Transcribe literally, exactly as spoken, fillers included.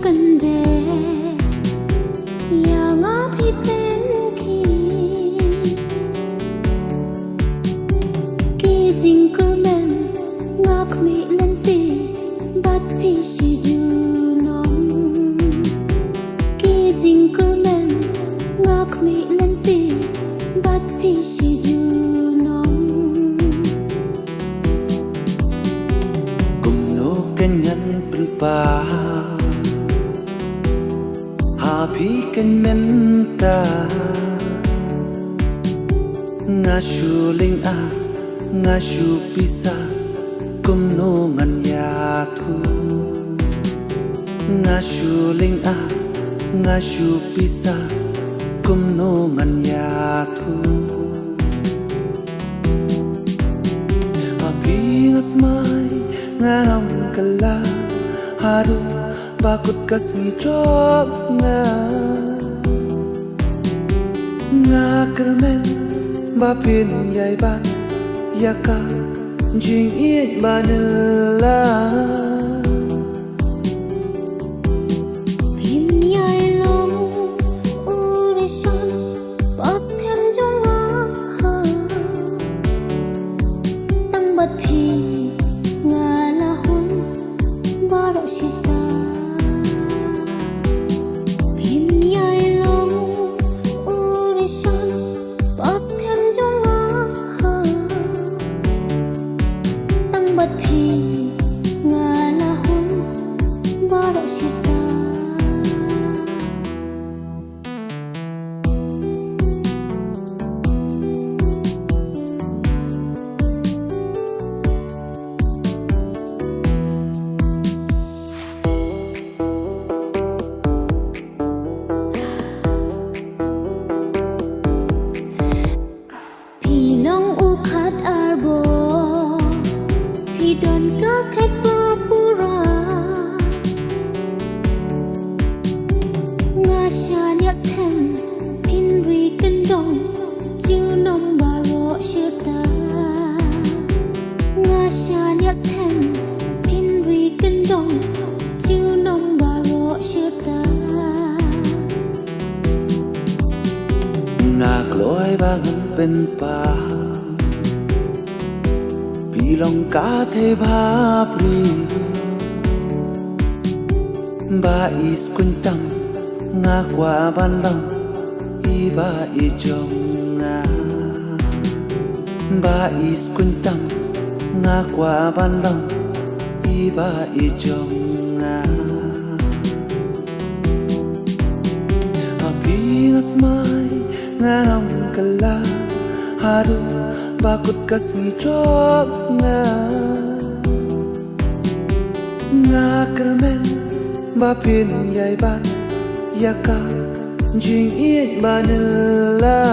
Kynde ïa nga phi pynkhih ki jingkyrmen, nga khmih lynti bad phi shi junom. Ki jingkyrmen, nga khmih lynti bad phi shi junom. Kumno kan ngan pynpaw ha phi kan mynta? Nga shu lynga, nga shu pisa, kumno ngan ïathuh? Nga shu lynga, nga shu pisa, kumno ngan ïathuh? Ha phi nga smai, ngan ym kylla, haduh ba kut ka sngi jop nga. Nga kyrmen ba phin ïai bat ïa ka jingïeit ba nylla. Phin ïai long u rishon ba skhem jong nga, ha. Tang bad phi nga la hun baroh shita. Phin ïai long u rishon ba skhem jong nga, ha. Tang bad phi nga la hun baroh shita. Phi long u khat arbor, phi don ka khet ba pura. Nga shaniah skhem phin ri kyndong junom baroh shita. Nga shaniah skhem phin ri kyndong junom baroh shita. Nga kloi ba ngan pynpaw, phi long ka thei bha pyrshah. Ba i sngewthuh tam, nga kwah ban long i ba i jong nga. Ba i sngewthuh tam, nga kwah ban long i ba i jong nga. Ha phi nga smai, ngan ym kylla, haduh ba kut ka sngi jop nga. Nga kyrmen ba phin ïai bat ïa ka jingïeit ba nylla.